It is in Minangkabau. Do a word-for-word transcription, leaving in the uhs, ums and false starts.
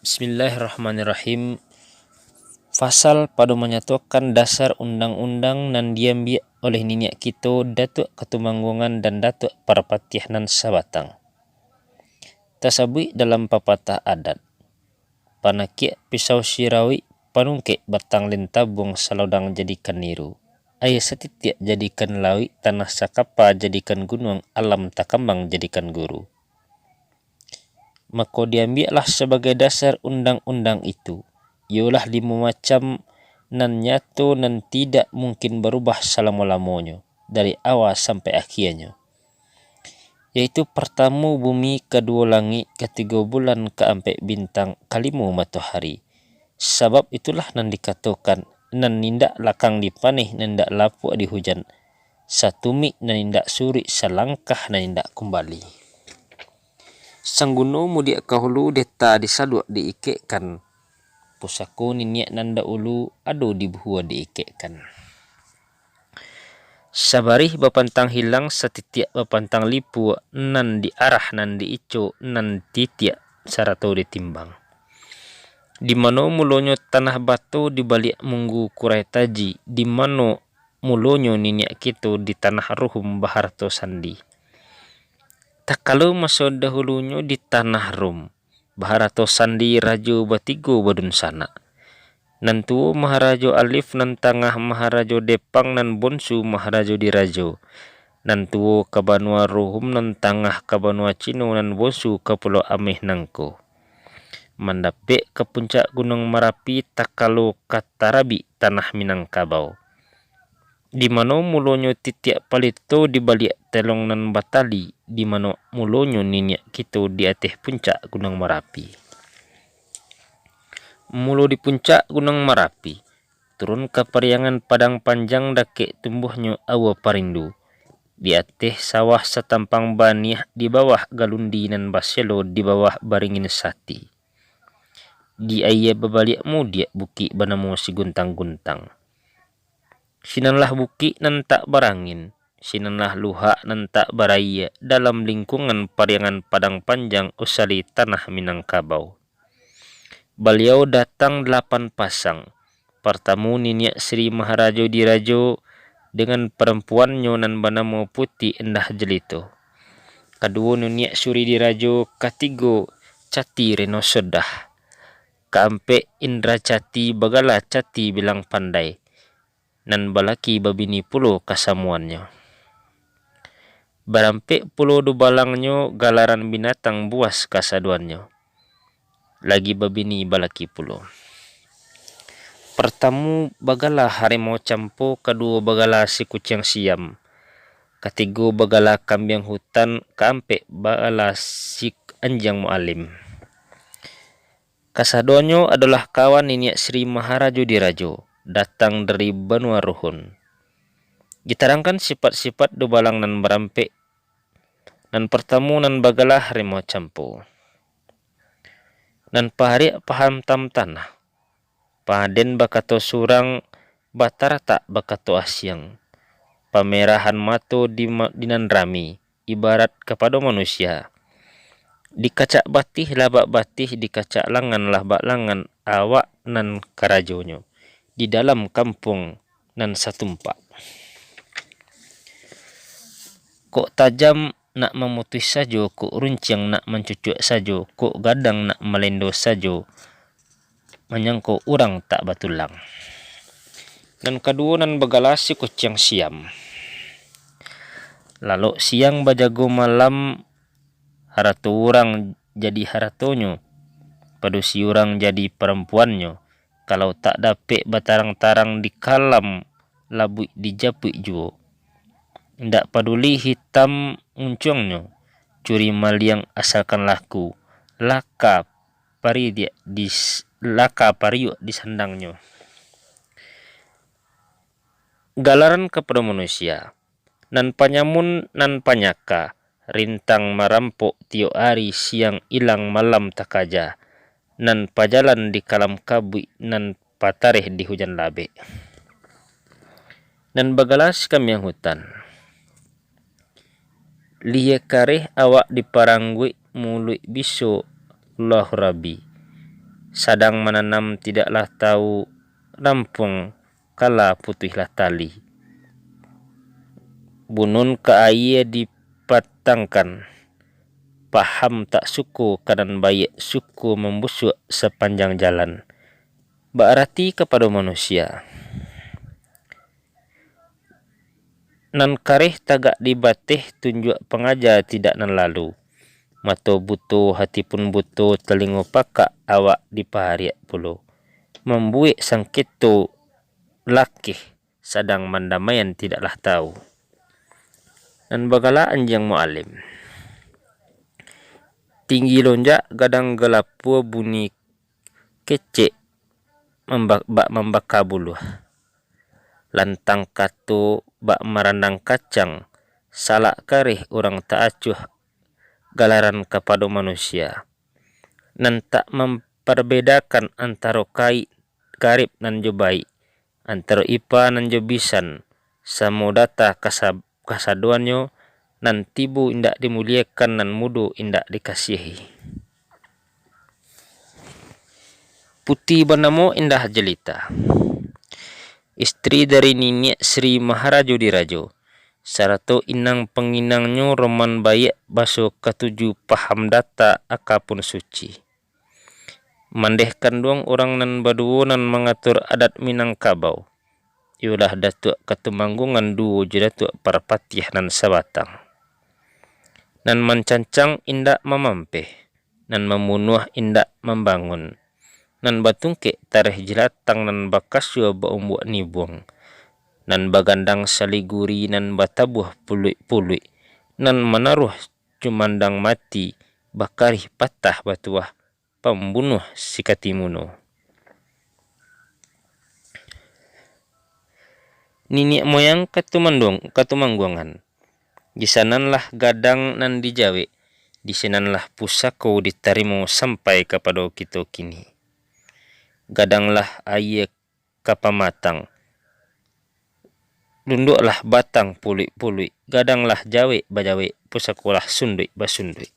Bismillahirrahmanirrahim. Fasal pado manyatokan dasar undang-undang nan diambiak oleh niniak kito Datuak Katumangguangan dan Datuak Parpatiah nan sabatang. Tasabuik dalam papatah adat, panakiak pisau sirawik, panungkek batang lintabuang, salodang jadikan niru, aia satitiak jadikan lauik, tanah sakapa jadikan gunuang, alam takambang jadikan guru. Mako diambiaklah sabagai dasar undang-undang itu, iyolah limo macam nan nyato nan tidak mungkin barubah salamo-lamonyo, dari awa sampai akhianyo, yaitu partamu bumi, kaduo langik, katigo bulan, kaampek bintang, kalimo matohari. Sabab itulah nan dikatokan, nan indak lakang dipaneh, nan indak lapuak dihujan, satumik nan indak suruik, salangkah nan indak kumbali. Sangguno mudiak ka hulu, deta disaluak diikekkan, pusako niniak nan daulu ado di buhua diikekkan. Sabarih bapantang hilang, satitiak bapantang lipuak, nan diarah, nan diicok, nan titiak, sarato ditimbang. Di mano mulonyo tanah bato, di baliak munggu kurai taji, di mano mulonyo niniak kito di tanah Ruhum baharato sandi. Takalo maso dahulunyo di tanah Rum, baharato sandi rajo batigo badunsanak. Nan tuo Maharajo Alif, nan tangah Maharajo Depang, nan bonsu Maharajo Dirajo. Nan tuo ka banua Ruhum, nan tangah ka banua Cino, nan bonsu ka Pulau Ameh nangko. Mandapek ka puncak Gunuang Marapi, takalo ka tarabik tanah Minangkabau. Di mano mulonyo titiak palito, di baliak telong nan batali, di mano mulonyo niniak kito di ateh puncak Gunuang Marapi. Mulo di puncak Gunuang Marapi, turun ka Pariangan Padang Panjang, dakek tumbuahnyo aua parindu. Di ateh sawah satampang baniah, di bawah galundi nan baselo, di bawah baringin sati. Di aia babaliak mudiak, bukik banamo Siguntang-guntang. Sinanlah bukik nan tak barangin, sinanlah luhak nan tak baraia, dalam lingkungan Pariangan Padang Panjang, usali tanah Minangkabau. Baliau datang dalapan pasang. Partamu niniak Sri Maharajo Dirajo dengan parampuannyo nan banamo Puti Endah Jelito. Kaduo niniak Suri Dirajo, katigo Cati Reno Sodah, kaampek Indra Cati bagala Cati Bilang Pandai, nan balaki babini pulo kasamuannyo. Barampek pulo dubalangnyo, galaran binatang buas kasaduannyo. Lagi babini balaki pulo. Partamu bagala Harimau Campo, kaduo bagala Si Kuciang Siam, katigo bagala Kambiang Hutan, kaampek bagala Si Anjiang Mualim. Kasadonyo adolah kawan niniak Sri Maharajo Dirajo, datang dari banua Ruhun. Ditarangkan sipat-sipat dubalang nan barampek. Nan partamu nan bagala Harimau Campo. Nan pahariak pahantam tanah. Paden bakato surang, bataratak bakato asiang. Pamerahan mato di ma-, di nan rami, ibarat kapado manusia. Dikacak batih labak batih, dikacak langan labak langan, awak nan karajonyo di dalam kampuang nan satumpak. Kok tajam nak mamutuih sajo, kok runciang nak mancucuak sajo, kok gadang nak malendo sajo, manyangko urang tak batulang. Nan kaduo nan bagala Si Kuciang Siam. Lalok siang bajago malam, harato urang jadi haratonyo, padusi urang jadi parampuannyo, kalau tak dapek batarang-tarang di kalam, labuik dijapuik juo. Indak paduli hitam muncuangnyo, curi maliang asalkan laku, laka paridiak di, laka pariuak di sandangnyo. Galaran kapado manusia, nan panyamun, nan panyaka, rintang marampok tiok ari, siang ilang malam takaja, nan pajalan di kalam kabuik, nan patareh di hujan labek. Nan bagala Si Kambiang Hutan. Lihia kareh awak diparangguik, muluik biso Allahu Rabbi. sadang mananam tidaklah tahu, rampuang kala putuihlah tali. Bunun ka aia dipatangkan, paham tak suko ka nan baiak, suko mambusuak sapanjang jalan. Baarati kapado manusia. Nan kareh tagak di bateh, tunjuak pangaja tidak nan lalu. Mato buto, hati pun buto, talingo pakak, awak dipahariak pulo. Mambuek sangketo lakeh, sadang mandamaian tidaklah tahu. Nan bagala anjiang Mualim. Tinggi lonjak gadang galapua, bunyi kecek mamba-, bak mambaka buluah. Lantang kato bak marandang kacang, salak kareh urang tak acuah galaran kapado manusia. Nan tak mamparbedakan antaro kaik karib nan jo baik, antaro ipa nan jo bisan, samo data kasa-, kasadoannyo, nan tibo indak dimuliakan, nan mudo indak dikasiahi. Puti banamo Indah Jelita, istri dari niniak Sri Maharajo Dirajo, sarato inang panginangnyo Roman Baiak, baso katuju, paham data, aka pun suci. Mandeh kanduang urang nan baduo nan mangatur adat Minangkabau, iyolah Datuak Katumangguangan duo jo Datuak Parpatiah nan sabatang. Nan mancancang indak mamampeh, nan mambunuah indak mambangun, nan batungkek tareh jelatang, nan bakasua baumbuak nibuang, nan bagandang saliguri, nan batabuah puluik-puluik, nan manaruah cumandang mati, bakarih patah batuah, pambunuah sikatimuno. Niniak moyang Katumanduang-, Katumangguangan, di sananlah gadang nan dijawek, di sananlah pusako ditarimo sampai kapado kito kini. Gadanglah aia ka pamatang, dunduaklah batang puluik-puluik, gadanglah jawek bajawek, pusakolah sunduik basunduik.